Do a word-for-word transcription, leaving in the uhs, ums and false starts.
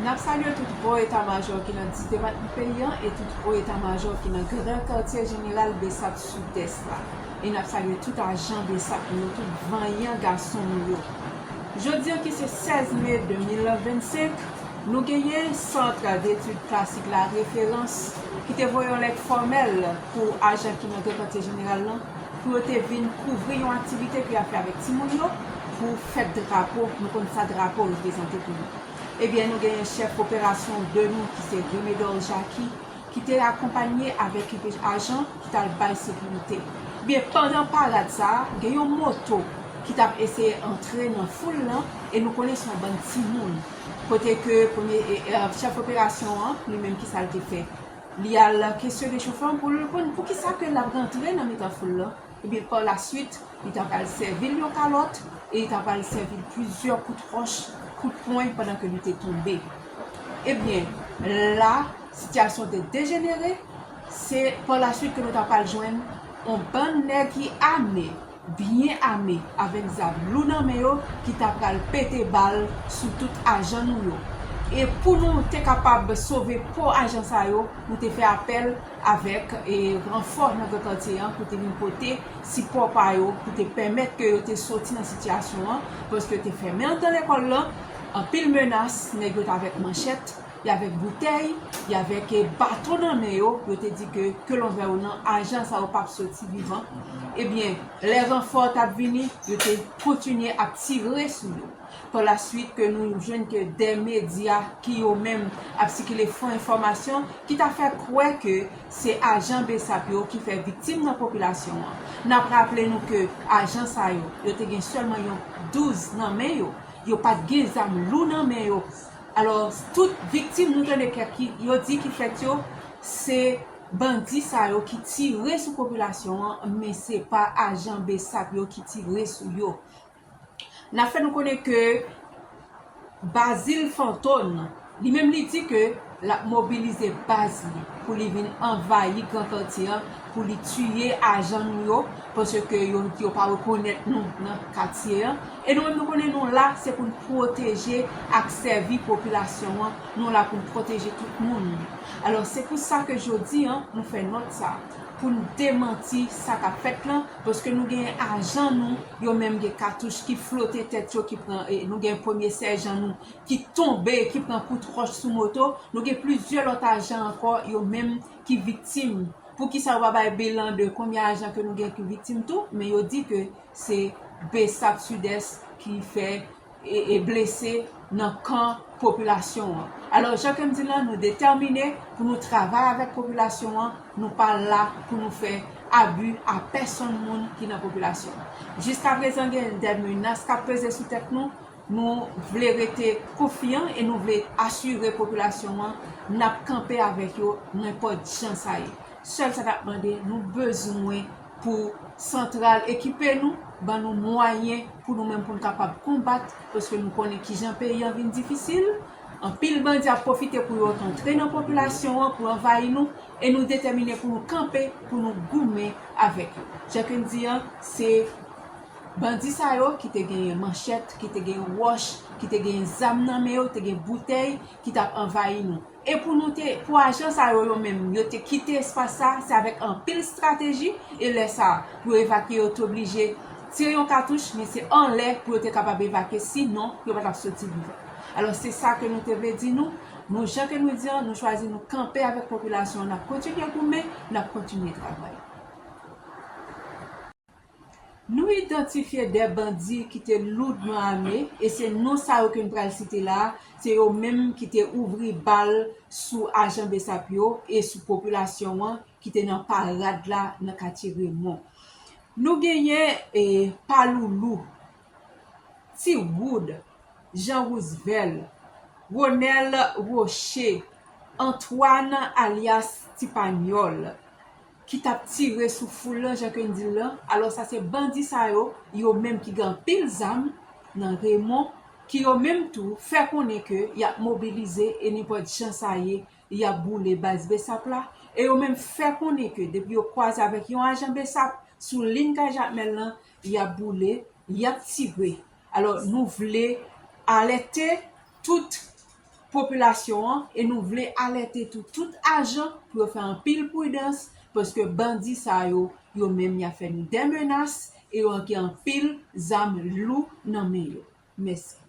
N ap salye tout wo eta majò ki nan dis depatman peyi a e tout wo eta majò ki nan Gran Katye Jeneral BSAP Sidès la. E n ap salye tout ajan BSAP nou yo, tout vanyan gason nou yo. Jodi a ki se sèz me de mil vennsenk, nou genyen Sant Detid Klasik La Référence ki te voye yon lèt fòmèl pou ajan ki nan Gran Katye Jeneral lan, pou yo te vin kouvri yon aktivite ke y ap fè avèk timoun yo pou fèt drapo. Nou konn sa drapo reprezante pou nou. Ebyen, nou genyen chèf operasyon de nou ki se Remedor Jackie, ki te akonpanye avèk yon ajan ki t al bay sekirite. Ebyen, pandan parad sa a, gen yon moto ki t ap eseye antre nan foul lan e nou konnen se yon bann timoun. Kote ke premye, e, e, chèf operasyon an, li menm ki sa l te fè? Li al kesyone chofè an pou l konn poukisa ke l ap rantre nan mitan foul lan. Ebyen, pa la swit, li ta pral sèvi l yon kalòt e li ta pral sèvi l plizyè kout wòch, kout pwen pandan ke li te tonbe. Ebyen, la, sitiyasyon te dejenere, se pa la swit ke nou ta pral jwenn yon bann nèg ki ame, byen ame, avèk zam lou nan men yo, ki ta pral pete bal sou tout ajan nou yo. E pou nou te kapab sove po ajan sa yo, nou te fè apèl avèk, e, ranfò nan Gran Katye an pou te vin pote sipò pa yo, pou te pèmèt ke yo te soti nan sitiyasyon an, paske yo te fèmen anndan lekòl lan, anpil menas, nèg yo t avèk manchèt, y avèk boutèy, y avèk, e, baton nan men yo, yo te di ke, ke lonvè ou nan, ajan sa yo p ap soti vivan. Ebyen, lè ranfò t ap vini, yo te kontinye ap tire sou yo. Pa la swit ke nou jwenn ke de medya ki yo menm ap sikile fo enfòmasyon ki ta fè kwè ke se ajan BSAP yo ki fè viktim nan popilasyon an. N ap raple nou ke ajan sa yo, yo te gen sèlman yon douz nan men yo. Yo pa t gen zam lou nan men yo. Alò, tout viktim nou tande kèk ki, yo di ki fèt yo, se bandi sa yo ki tire sou popilasyon an, men se pa ajan BSAP yo ki tire sou yo. N ap fè nou konnen ke Bazil Fantôme, li menm li di ke l ap mobilize baz li pou li vin anvayi Gran Katye an, pou li tiye ajan nou yo, paske yo, yo pa rekonèt nou nan katye an. E nou menm nou konnen nou la, se pou n pwoteje ak sèvi popilasyon an, nou la pou n pwoteje tout moun. Alò, se pou sa ke jodi an, nou fè nòt sa, pou n demanti sa k ap fèt lan, paske nou gen ajan nou, yo menm gen katouch ki flote tèt yo, ki pran, e, nou gen premye sèjan nou ki tonbe, ki pran kout wòch sou moto, nou gen plizyè lòt ajan ankò, yo menm ki viktim. Poukisa yo pa bay bilan de konbyen ajan ke nou gen ki viktim tou, men yo di ke se BSAP Sidès ki fè e, e blese nan kan popilasyon an. Alò, jan ke m di la, nou detèmine pou nou travay avèk popilasyon an, nou pa la pou nou fè abi a pèsonn moun ki nan popilasyon an. Jiskaprezan, gen de menas k ap peze sou tèt nou, nou vle rete konfyan e nou vle asire popilasyon an n ap kanpe avèk yo nenpòt jan sa ye. Sèl sa n ap mande, nou bezwen pou santral ekipe nou, ban nou mwayen pou nou menm pou n kapab konbat, paske nou konnen kijan peyi an vin difisil. Anpil bandi ap pwofite pou yo antre nan popilasyon an, pou anvayi nou, e nou detèmine pou nou kanpe, pou nou goumen avèk yo. Jan ke n di an, se bandi sa yo ki te genyen manchèt, ki te genyen wòch, ki te genyen zam nan men yo, te gen boutèy, ki t ap anvayi nou. E pou nou te, pou ajan sa yo, yo menm, yo te kite espas sa, se avèk anpil estrateji, e lè sa, pou yo evakye, yo te oblije tire yon katouch, men se anlè pou yo te kapab evakye, sinon, yo pa t ap soti vivan. Alò, se sa ke nou te vle di nou, nou, jan ke nou di an, nou chwazi nou kanpe avèk popilasyon an, n ap kontinye goumen, n ap kontinye travay. Nou idantifye de bandi ki te loudman ame, e se non sa yo ke n pral site la a, se yo menm ki te ouvri bal sou ajan BSAP yo e sou popilasyon an ki te nan parad la nan katye Remon. Nou genyen, e, Paloulou, Ti Wood, Jean Roosevelt, Ronel Rocher, Antoine alyas Ti Panyòl, ki t ap tire sou foul lan, jan ke n di l lan. Alò, sa se bandi sa yo, yo menm ki gen anpil zam nan Remon, ki yo menm tou fè konnen ke y ap mobilize e nenpòt jan sa ye, y ap boule baz BSAP la. E yo menm fè konnen ke depi yo kwaze avèk yon ajan BSAP sou liy Kay Jakmèl lan, y ap boule, y ap tire. Alò, nou vle alète tout popilasyon an, e nou vle alète tou tout ajan pou yo fè anpil pridans, paske bandi sa yo, yo menm y ap fè nou de menas, e yo gen anpil zam lou nan men yo. Mèsi.